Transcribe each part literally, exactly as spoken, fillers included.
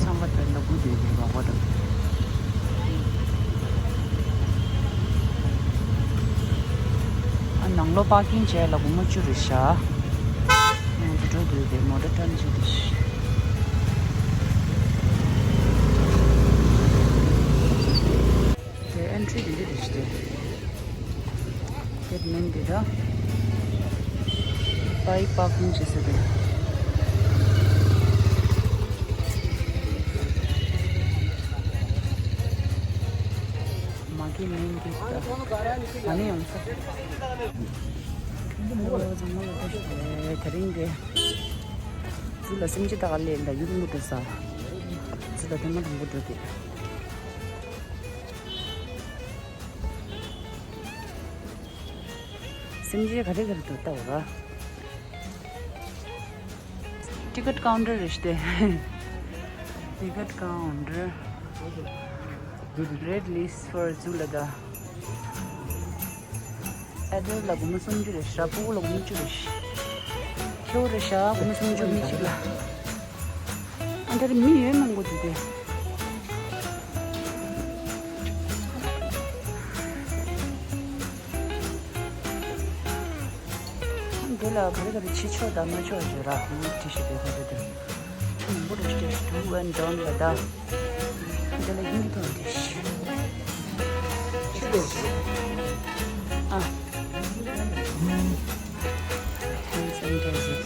ཚང་མ་དེ་ལ་སྒུག་བསྡད་ཀྱི་རོགས་པ་དང་། ཨ་ནང་ལོགས་པར་ཀིང་བྱས་ལ་སྒོར་མོ་བཅུ་རེད་ཤག་ང་ཚོ་འགྲོ་འདོད་དེ་མོ་ཊ་ཊརན་བྱེད་དེ་ཤི། དེ་ཨེན་ཊི་རི་དེ་འདྲ་རེད་ཤག་དེ། དེ་མིན་འདི་ད། པའི་པར་ཀིང་བྱེད་ས་དེ། མ་གི་མིན་འདི་ད། ད་ནི་ཡོང་ས། ཨོ་ཚང་མ་ལ་བཀྲ་ཤིས་བདེ་ལེགས། དེ་རིང་དེ། ཟུར་ལ་སེམས་ཅན་ད་ག་ལས་འདྲ་ཡུལ་མི་འགྲོ་ས། ཟུར་ལ་དེ་མ་དང་པོ་འགྲོ་དེ། སེམས་ཅན་ག་རེ་ག་རེ་འདུག་ལྟ་བ། ཊི་ཀེ་ཊི་ཀའུན་ཊར་རེད་ཤག་སྟེ། ཊི་ཀེ་ཊི་ཀའུན་ཊར། Red list for Dzula da. ཨེ་ཌལ་ལ་སྒོར་མོ་སུམ་ཅུ་རེད་ཤག་ཕྲུ་གུ་ལ་སྒོར་མོ་བཅུ་རེད་ཤག་ཁྱེའུ་རེད་ཤག་སྒོར་མོ་སུམ་ཅུ་མི་གཅིག་ལ། ཨ་འདིར་མི་ཡོད་མང་པོ་འདུག་སྟེ། འདི་ལ་ག་རེ་ག་རེ་བྱེད་ཆོག་དང་མི་ཆོག་ཡོད་ར། ངས་བྲིས་ཤིག་དེ་ག་རེ་དེ། མང་པོ་རེ་སྟེ་do and don't ལ་ད། འདི་ལ་ཧིན་དི་ཐོག་འདི་ཤི། ཨ། Hand sanitizer.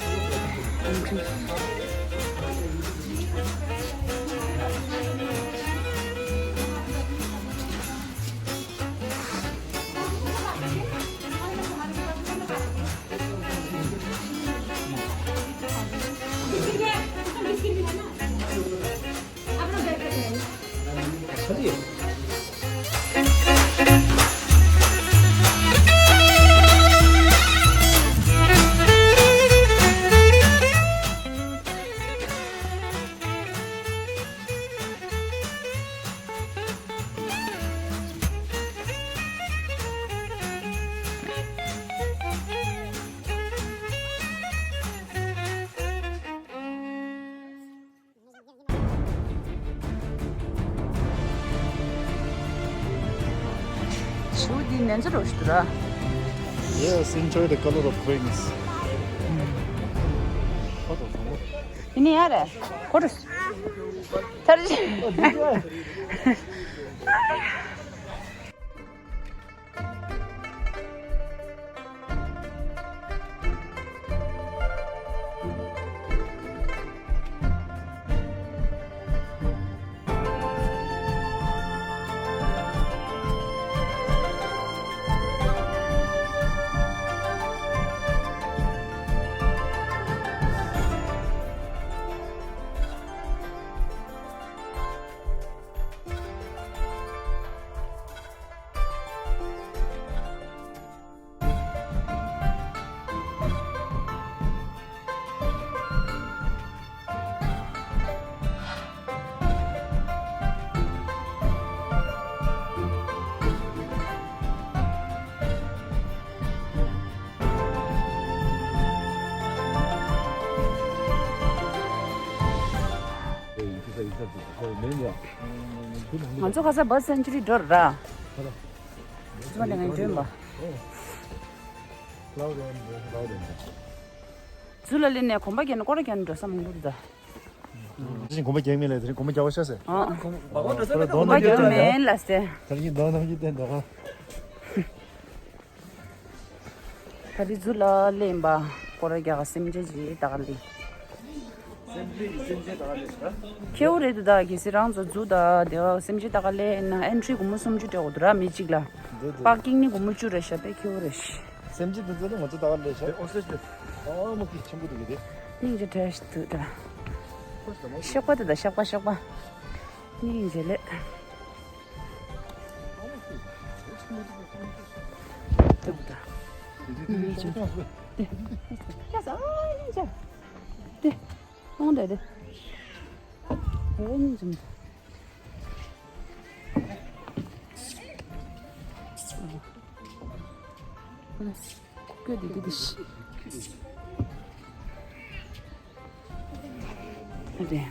ཞུ་འདི་ནན་ཙོ་རོ་ཞུ་ར། Yes, enjoy the color of cranes. ཡིན་ནི་ཡ་རེད། ཁོ་རུ། ཐར་ཅི། ང་ཚོ་ཁ་སང་བྷརཌ་སེན་ཅུ་རི་འགྲོ་ར། ཙི་མ་དེ་ངས་འགྲོ་ཡིན་པ། ཙུ་ལ་ལི་ནས་གོམ་པ་རྒྱག་ན་སྐོར་ར་རྒྱག་ན་འགྲོ་ས་མང་པོ་འདུག་ད། དེ་བཞིན་གོམ་པ་རྒྱག་མེད་ལ་དེ་རིང་གོམ་པ་རྒྱག་ཤག་ཟེར། ཨ། གོམ་པ་རྒྱག་མེད་ལ་ཟེར། དེ་བཞིན་གདོང་གནམ་གྱི་སྟེང་དུ། ད་རེས་ཛུ་ལ་ལེན་པ་སྐོར་ར་རྒྱག་ག་སེམས་ཅན་གྱི་ད་ག་ལེ། སེམས་ཅན་གྱི་སེམས་ཅན་ད་ག་ལེ་ཟེར། ཁྱེའུ་རེད་འདུག་ད་གལ་སྲིད་རང་ཚོ་ཛུ་ད་དེ་བ་སེམས་ཅན་ད་ག་ལེ་ན་ཨེན་ཊི་རི་སྒོར་མོ་སུམ་ཅུ་སྤྲད་དགོས་འདུག་ར་མི་གཅིག་ལ། འདུག་འདུག་པར་ཀིང་ནི་སྒོར་མོ་བཅུ་རེད་ཤག་པས་ཁྱེའུ་རེད་ཤག་སེམས་ཅན་དེ་ཚོ་ནི་ང་ཚོ་ད་ག་ལེ་ཤག་ཨོ་སེ་ཨ་མོ་ཀི་ཆེན་པོ་འདུག་གི་དེ། སྙིང་རྗེ་བྲལ་ཞིག་འདུག་ད། གཤེགས་པ་དེ་ད་གཤེགས་པ་གཤེགས་པ། སྙིང་རྗེ་ལེ། ཨ་རེ།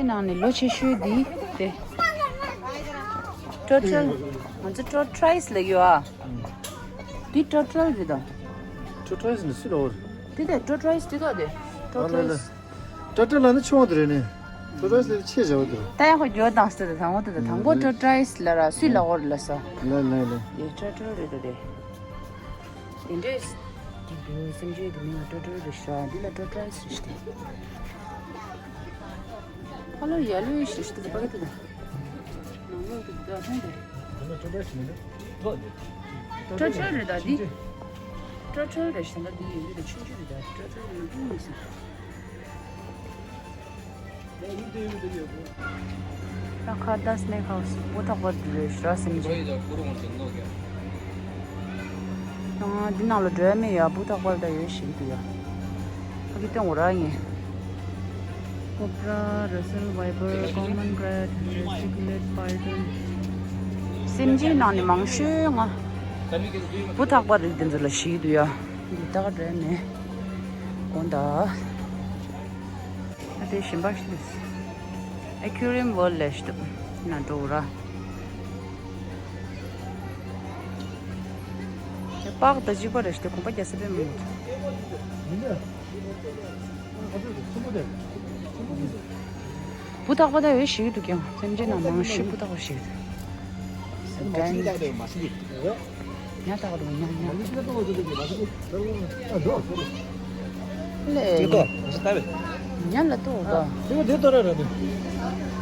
ནང་ནས་ལོ་ཆེ་ཤོས་འདི་དེ། ཊར་ཊལ། ང་ཚོ་ཊར་ཊལ་ལབ་ཡོད་ཨ། འདི་ཊར་ཊལ་རེད་ད། ཊར་ཊལ་ནི་སུ་ལབ་པ་རེད། དེ་དེ་ཊར་ཊལ་དེ་ག་དེ། ཊར་ཊལ། ཊར་ཊལ་ལབ་ན་ཆུང་བ་དེ་རེད་ནི། ཊར་ཊལ་ལབ་ན་ཆེ་བ་དེ་རེད། ད་ཡག་པོ་འགྱོ་དང་ཟེར་ད་དང་པོ་དེ་ད་དང་པོ་ཊར་ཊལ་ལབ་ར་སུས་ལབ་པ་རེད་ལབ་སོང་། ལ་ལ་ལ། དེ་ཊར་ཊལ་རེད་ད་དེ། དེ་འདྲས། དེ་བུ་སེམས་ཅན་དེ་མིང་ལ་ཊར་ཊལ་རེད་ཤག་འདི་ལ་ཊར་ཊལ་ཟེར་ཏེ། ཁ་ལོ་ཡ་ལོས་ཞེས་ཏེ་པ་གི་ཏི་ད། ནང་ལོགས་ཀྱི་ད་ཐོང་དེ། ཊར་ཊལ་རེད་ད་འདི། ཊར་ཊལ་རེད་ཤག་འདི་ཡིན་འདི་ད་ཆུང་ཆུང་རེད་ད། ཊར་ཊལ་ཡིན་འདུག་མི་སྲིད། ད་ཁ་ད་སྣེ་ཁ་བུ་ཐག་པ་འདི་རེད་ཤག་སེམས་ཅན། ཨ་འདི་ནང་ལ་འགྲོ་ཡ་མེད་ཡ། བུ་ཐག་པ་ད་ཡོད་ཤིག་འདུག་ཡ། ཨ་ཀི་སྟོན་འོ་ར་ངས། ཀོབ་ར། ར་སེལ་བའི་པར། ཀོ་མན་རེཌ། རེ་ཊི་ཀུ་ལེཊ་པའི་ཐོན། སེམས་ཅན་ནང་ནས་མང་ཤོས་ང་བུ་ཐག་པ་རིགས་དེ་ཚོ་ལ་ཞིག་འདུག་ཡ། འདི་ད་ག་འདྲ་ནས་དགོངས་དག་ཨ་དེ་གཞན་པ་ཞིག་ཨེ་ཁུ་རི་ཡམ་ཝརལ་ལས་ཤི་ཏུ་ན་འགྲོ་ར། དེ་པགས་ད་གཅིག་པ་རེད་ཤི་ཏུ་གོམ་པ་རྒྱག་ས་དཔེ་མི་འདུག་བུ་ཐག་པ་ད་ཡོད་ཤིག་འདུག་ཀྱང་སེམས་ཅན་ནང་མང་ཤོས་བུ་ཐག་པ་ཞིག་འདུག་ཉ་ཐག་རུ་ཉ་ཉ། ལེ། ཉ་ལ་ཏོ་ད།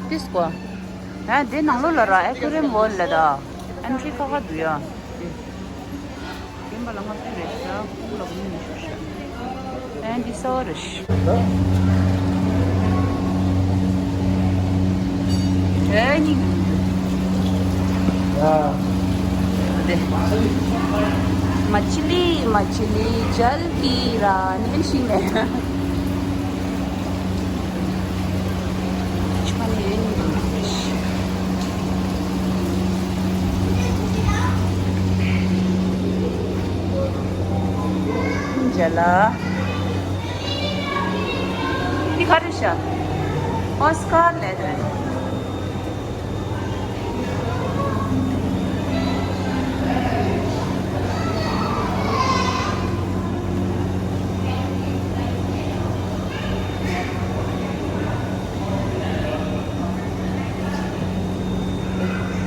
ཏིས་ཀོ། ཨ་དེ་ནང་ལོགས་ལ་ར་ཨེ་ཁུ་རི་ཡམ་ཝརལ་ལ་ད། ཨེན་ཊི་རི་ཁ་ཁ་འདུག་ཡ། རྒན་པ་ལ་ང་ཚོའི་རེད་ཤག་ཁོང་ལ་གོ་མི་ཤོར་ཤག་ཨན་འདི་གསར་པ་རེད་ཤག་དེ་སྙིང་རྗེ་མི་འདུག་ཡ། དེ། མ་ཆི་ལི་མ་ཆི་ལི་ཇལ་ཀི་ར་ནེན་ཤིང་ལེ། ཇ་ལ། འདི་ག་རེ་ཤག་ཨོ་སི་ཀར་ལེ་དེ།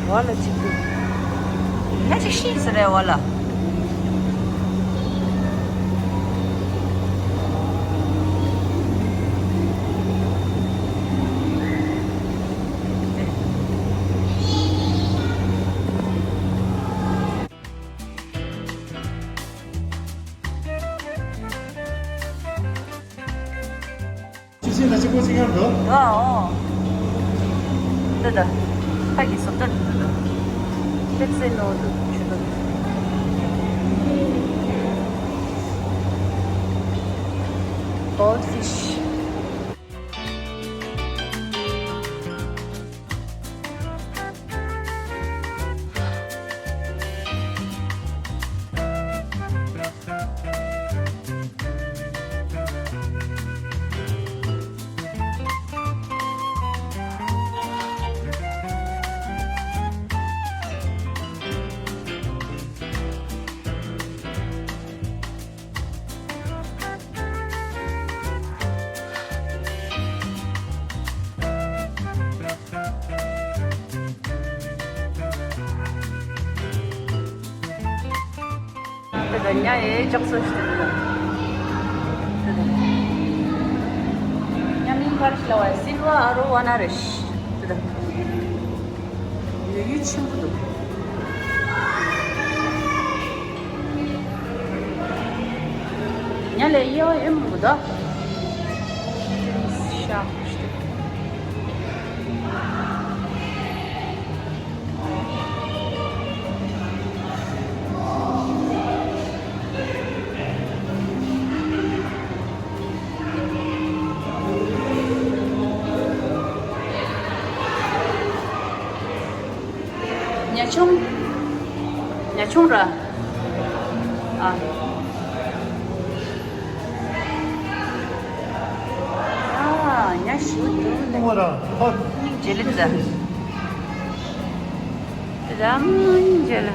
འོ་ལ་གཅིག་ཏུ། ཉ་གཅིག་ཤི་ཟེར་རེད་འོ་ལ། ཅི་ཞིག་ལ་ཅི་པོ་ཅི་གང་འདུག་ཨ་ཨོ། འདི་ད། ཁ་གི་སོབ་ད་འདི་ད། ཏེག་སེ་ནོ་འདུག་ཆུ་ད། Goldfish། དེ་ལ་ཉ་ཡེ་ལྕགས་སོ་ཞིག་དེ་ལ། དེ་ལ། ཉ་མིང་ག་རེ་ལབ་པ། སིལ་ཝ་ཨ་རོ་ཝ་ན་རེད། དེ་ལ། ཡོད་ཡུལ་ཆེན་པོ་འདུག་ཉ་ལ་ཡོད་ཡོད་མོ་ད། ཤག་ཉ་ཆུང་། ཉ་ཆུང་ར། ཨ། ཨ། ཉ་ སྙིང་རྗེ་ལེ་ད། རང་སྙིང་རྗེ་ལེ།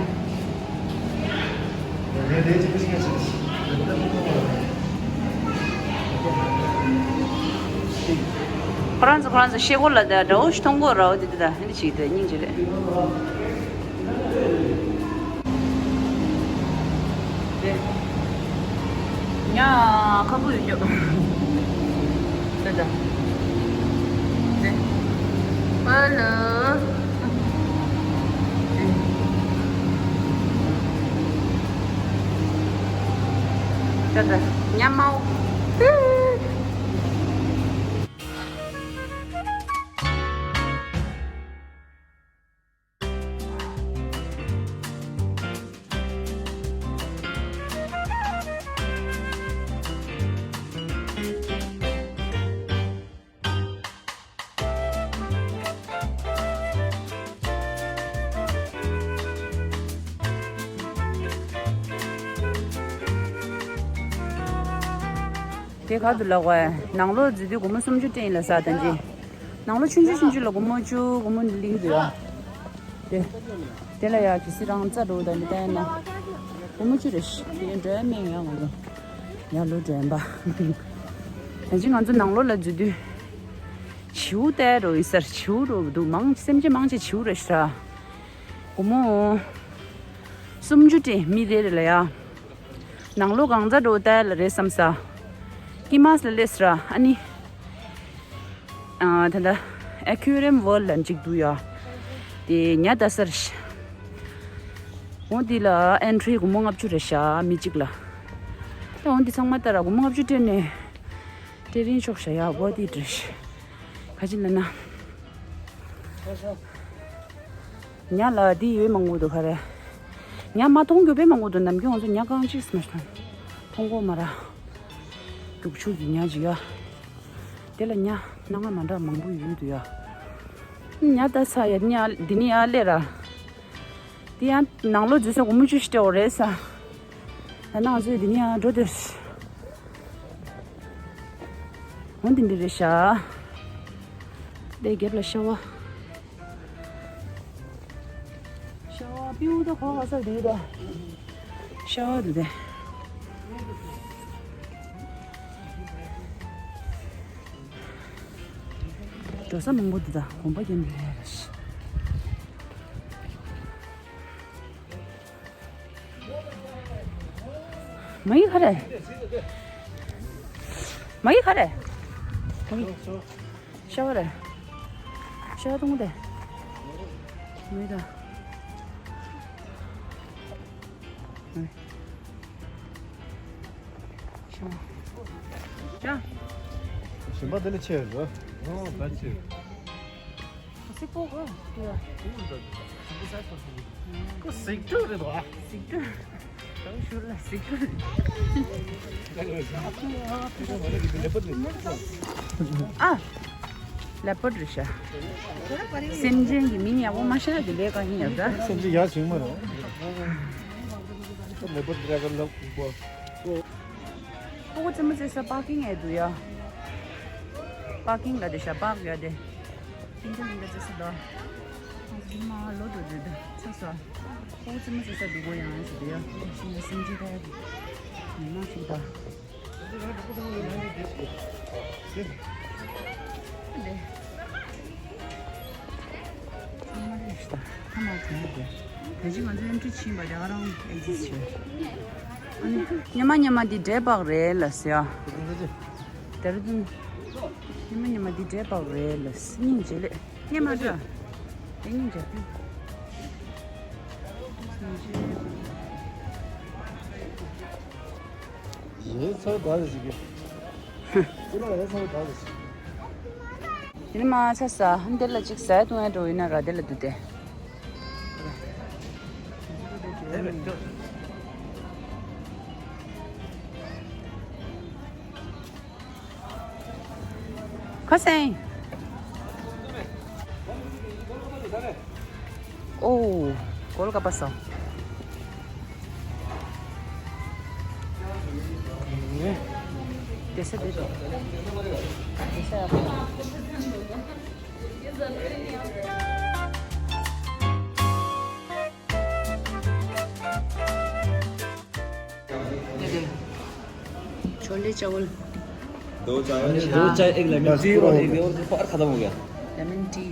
ཁོ་རང་ཚོ་ཁོ་རང་ཚོ་ཤེལ་སྒོ་ལ་ད་དགྲ་བོ་ཞིག་མཐོང་གོ་ར་བ་དེ་དེ་ད་ཧན་དེ་ཞིག་དེ་སྙིང་རྗེ་ལེ། ཉ་ཁ་པོ་ཡོད་ཀྱོ། ད་ད། ད། ཧ་ལོ། ད་ད། ཉ་མའོ། དེ་ག་དུ་ལ་གོ་ནང་ལོགས་འཛུལ་དུས་སྒོར་མོ་སུམ་ཅུ་སྤྲད་ཡིན་ལ་ས་དང་ཅི། ནང་ལོགས་ཆུང་ཆུང་ཆུང་ཆུང་ལ་སྒོར་མོ་བཅུ། སྒོར་མོ་ལིང་འདུག་ཡ། དེ། དེ་ལ་ཡ་གི་སི་རང་རྩ་འགྲོ་དང་མི་བལྟས་ན། སྒོར་མོ་བཅུ་རེ་ཤི་དེ་འགྲོ་ཡ་མེད་ཡ་ང་ཚོ། ཡ་ལོ་དྲན་པ། ད་ཅི་ང་ཚོ་ནང་ལོགས་ལ་འཛུལ་དུས། བྱིའུ་བལྟས་འགྲོ་ཡིན་ས་རེད། བྱིའུ་འགྲོ་འདུག་མང་སེམས་ཅན་མང་ཆེ་བྱིའུ་རེད་ཤག་སྒོར་མོ། སུམ་ཅུ་སྤྲད་མི་རེ་རེ་ལ་ཡ། ནང་ལོགས་གང་ཚ་འགྲོ་ལྟ་ལ་རེད་བསམ་ས། ཀི་མཱས་ལ་སླེབས་ར་ཨ་ནི། ཨ། ད་ལྟ་ཨེ་ཁུ་རི་ཡམ་ཝརལ་ལ་འཇིག་འདུག་ཡ། དེ་ཉ་ལྟ་ས་རེད་ཤག་འོ་འདི་ལ་ཨེན་ཊི་རི་སྒོར་མོ་ལྔ་བཅུ་རེད་ཤག་མི་གཅིག་ལ། ད་འོ་འདི་ཚང་མ་ལྟ་ར་སྒོར་མོ་ལྔ་བཅུ་སྤྲད་ནས་སྤྲད་རིན་ཆོག་ཤག་ཡ། འོ་འདི་འདྲ་ཤག་ག་ཅི་ལ་ན། ཉ་ལ་འདི་ཡོད་མང་པོ་འདུག་ག་རེ། ཉ་མ་མཐོང་རྒྱུ་དཔེ་མང་པོ་འདུག་ནམ་རྒྱུན་ང་ཚོ་ཉ་རྐང་གཅིག་མ་མཐོང་མཐོང་གོ་མ་ར། རྒྱུག་ཆུ་གི་ཉ་ཅིག་ཡ། དེ་ལ་ཉ་སྣ་ལྔ་མ་འདྲ་མང་པོ་ཡོད་འདུག་ཡ། ཉ་ལྟ་ས་ཡ་ཉ་འདི་ནི་ཡ་སླེབས་ར། འདི་ཡང་ནང་ལོགས་འཛུལ་ས་སྒོར་མོ་བཅུ་ཞིག་སྤྲད་འོ་རེད་ས། ད་ནང་ཚོས་འདི་ནི་ཡང་འགྲོ་འདོད། འོ་འདི་འདི་རེད་ཤག་དེ་རྒྱབ་ལ་ཤ་བ། ཤ་བ་པིའུ་ད་གོ་ག་ས་དེ་ད། ཤ་བ་དེ་དེ། འགྲོ་ས་མང་པོ་འདི་ད་གོམ་པ་རྒྱབ་ནས་རེད་ཤག་མ་ཡི་ག་རེ། མ་ཡི་ག་རེ། མ་ཡི། ཤ་བ་རེ། ཤ་བ་གཏོང་དེ། མ་ཡི་ད། ཤ་བ། ཤ། གཞན་པ་དེ་ལས་ཆེ་རེད། ཨོ་ད་ཆེ། སིག་པོ་གོ། ཁོ་སིག་ཏུ་རེད་པ། སིག་ཏུ། ད་ཤུར་ལ་སིག་ཏུ། ཨ། ལེ་པར་རེད་ཤག་སེམས་ཅན་གྱི་མིང་ཡག་པོ་མ་ཤེས་ན་དེ་ལས་ཀ་ཡིན་ཡག་ད། སེམས་ཅན་ཡག་ཞིག་མ་རེད། ལེ་པར་ཌི་རེ་གོན་ལབ་གོ། ཀོ་ཀོ་རྩེད་མོ་རྩེ་ས་པར་ཀིང་ཨེ་འདུག་ཡ། པར་ཀིང་ལ་དེ་ཤ་པར་ཡ་དེ། ཀིང་ཀིང་ལ་རྩེ་ས་དོ། ཨ་ཟི་མ་ལོ་དོ་དེ་དེ་ཚ་ས། ཀོ་ཀོ་རྩེད་མོ་རྩེ་ས་འདུག་གོ་ཡང་ཨེ་ཟི་དེ་ཡ། ཤིང་ལ་སེམས་ཅན་ད་ཡ་དེ། མི་མང་ཞིག་ད། དེ། ཚང་མ་རེད་ཤག་ད་མ་ཚང་མ་རེད། ད་ཅི་ང་ཚོ་ཨེན་ཊི་རི་ཕྱིན་པ་རེད། ཨ་རང་ཨེག་ཛིཊ་བྱས། ཨ་ནི་སྙེ་མ་སྙེ་མ་འདི་འདྲེ་པགས་རེད་ལ་ཟེར་ཡ། དེ་ར་དུ། སྙེ་མ་སྙེ་མ་འདི་འདྲེ་པགས་རེད་ལ་སྙིང་རྗེ་ལེ། སྙེ་མ་འདྲ། དེ་སྙིང་རྗེ་དུ། སྙིང་རྗེ། ཡེ་ཚ་བ་ཟིག་གི། ཁྱེད་རང་ཡང་ཚང་མ་ག་རེ་བྱེད། དེ་ནི་མ་ཚ་ས་འདི་ལ་ཅིག་ཟས་བཏུང་ཡ་འགྲོ་ཡིན་ན་ར་དེ་ལ་འདུག་སྟེ། ཁ་སང་། ཨོ། གོལ་ཀ་པ་སོང་། དེ་ས་དེ་དང་། དེ་ས་ཡག་པོ་འདུག छोले चावल। दो चाय। दो चाय, एक लेमन टी और एक और और खत्म हो गया। लेमन टी,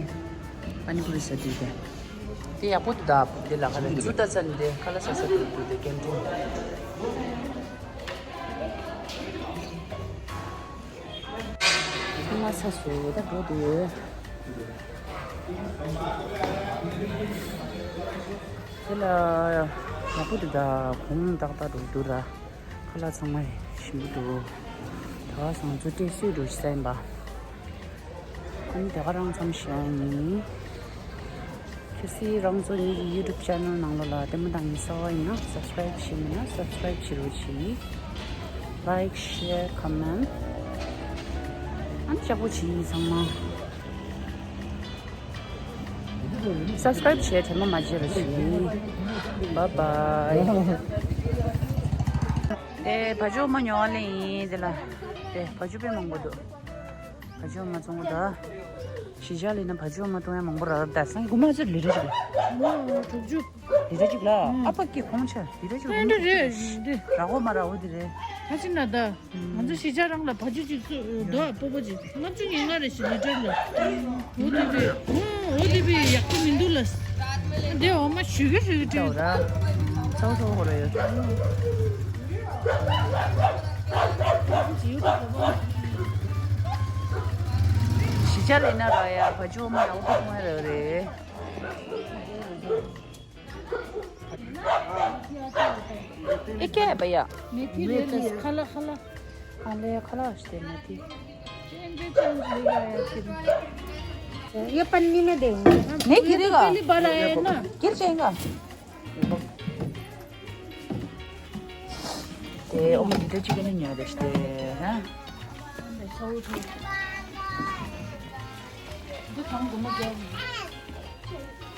पानी पूरी सब्जी है। དེ་ཡག་པོ་འདུག་ད། དེ་ལ་ཁ་ལ་ཚུ་ད་ཚན་དེ་ཁ་ལ་ས་ས་འདུག་འདུག་དེ་ཀེན་ཊིན། ང་ས་སུ་ད་འགྲོ་འདུག་དེ་ལ་ཡག་པོ་འདུག་ད། གོང་ཏག་ཏག་འགྲོ་འདུག་ར། ཁ་ལག་ཚང་མ་ཞིམ་པོ་འདུག་ད་བཟང་ཚོ་སྤྲད་སུས་འགྲོ་ཤི་ས་ཡིན་པ། ཨ་ནི་དེ་ག་རང་མཚམས་བཞག་ཡིན། གལ་སྲིད་རང་ཚོ་ངེད་ཀྱི་ཡུ་ཊུབ་ཆེ་ནལ་ནང་ལོགས་ལ་ལྟད་མོ་ལྟ་མཁན་གསར་པ་ཡིན་ན་སབ་སི་ཀ་རེབ་བྱས་མེད་ན་སབ་སི་ཀ་རེབ་བྱེད་རོགས་གྱིས། ལའིཀ་ཤེར་ཁོ་མེན་ཊི། ཨ་ནི་ལྕགས་པོ་བྱེད་ཡིན་ཚང་མ། སབ་སི་ཀ་རེབ་བྱས་དྲན་པ་མ་བརྗེད་རོགས་གྱིས། བཱའི་བཱའི། དེ་བ་ཕྱུགས་མ་ཉོ་བ་ལེན་ཡིན་དེ་ལ། དེ་བ་ཕྱུགས་དཔེ་མང་པོ་འདུག་བ་ཕྱུགས་མ་བཙོང་གོ་ད། གཞིས་ཆགས་ལ་ཡིན་ན་བ་ཕྱུགས་མ་བཙོང་ཡ་མང་པོ་རག་རེད་ད། སང་ཉིན་རྒྱུ་མ་ཚོ་ལི་རེ་ཅིག་ལ། དྲུག་ཅུ། ལི་རེ་ཅིག་ལ། ཨ་ཕ་ཀི་ཁོང་ཆ་ལི་རེ་ཅིག་ལ། ཏན་ཏན་རེད་འདི། ར་གོ་མ་ར་འོ་འདི་རེད། ཨ་ཅི་ན་ད། ང་ཚོ་གཞིས་ཆགས་རང་ལ་བ་ཕྱུགས་ཅིག་བཙུགས་རྡོ་སྤོ་པོ་ཅིག་ལྔ་བཅུ་ཉེར་ལྔ་རེ་ཞིག་ལི་ཏྲར་ལ། འོ་དེ་བས་འོ་དེ་བས་ཡག་པོ་མི་འདུག་ལ། འདི་འོ་མ་ཞུ་གི་ཞུ་གི་ཅིག་ད་འོ་ར། ཚ་བོ་ཚ་བོ་ཧོ་ར་ཡོད། གཞིས་ཆགས་ལ་ཡིན་ན་ར་ཡ་བ་ཕྱུགས་འོ་མ་ཡག་པོ་མཐོང་ཡ་ར་རེད། ཨེ་ཀྱེ་བ་ཡ། མེ་ཐི་རེད་ལ་ཁ་ལ་ཁ་ལ། ཁ་ལ་ཁ་ལ་ཨ་ཤི་དེ་མེ་ཐི། ये पन्नी में देंगे। नहीं गिरेगा। पहली बार आया है ना। गिर जाएगा। དེ་ཨོ་མ་འདི་འདྲ་ཅིག་ནི་ཉོས་རེད་ཤི་དེ། ཧ། འདི་གང་སྒོར་མོ་བརྒྱ་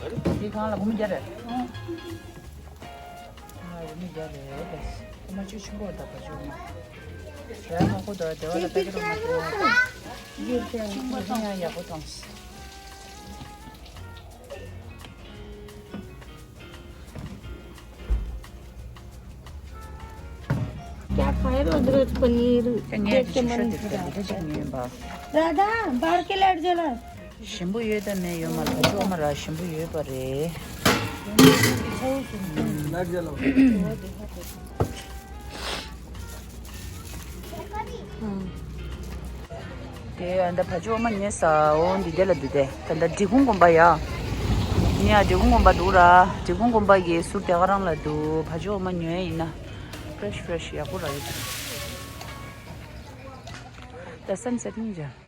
རེད། འདི་གང་ལ་སྒོར་མོ་བརྒྱ་རེད། ཨང་། ཨ་སྒོར་མོ་བརྒྱ་རེད་དེ། ཨོ་མ་ཅིག་ཆུང་པོ་ད་བ་ཕྱུགས་མ། ར་ཧ་གོ་ད་དེ་བ་ད་ད་གི་རོ་མ་ཏོ་མ་ཏོ། ཆུང་པོ་ཚང་ཡང་ཡག་པོ་ཐོངས། क्या खाए रोज रोज पनीर? ངས་འདི་ཅིག་ཤོད་འདི་འདི་འདི་ཅིག་ཉོས་ཡིན་པ། राधा, बाहर के लाइट जला। ཞིམ་པོ་ཡོད་ད་མེད་ཡོད་མ་རེད། བ་ཕྱུགས་མ་ར་ཞིམ་པོ་ཡོད་པ་རེད། लाइट जलाओ। དེ་ཨ་ད་བ་ཕྱུགས་འོ་མ་ཉོས་ས་འོ་འདི་དེ་ལ་འདུག་དེ། ད་ད་འབྲི་གུང་དགོན་པ་ཡ། ནི་ཡ་འབྲི་གུང་དགོན་པ་འདུག་ར། འབྲི་གུང་དགོན་པ་གི་ཟུར་དེ་ག་རང་ལ་འདུག་བ་ཕྱུགས་འོ་མ་ཉོས་ཡིན་ན། ཕེ་རེ་ཤི་ཕེ་རེ་ཤི་ཡག་པོ་ར་ཡོད། ད་སན་སེ་ཊི་ནི་ཇ།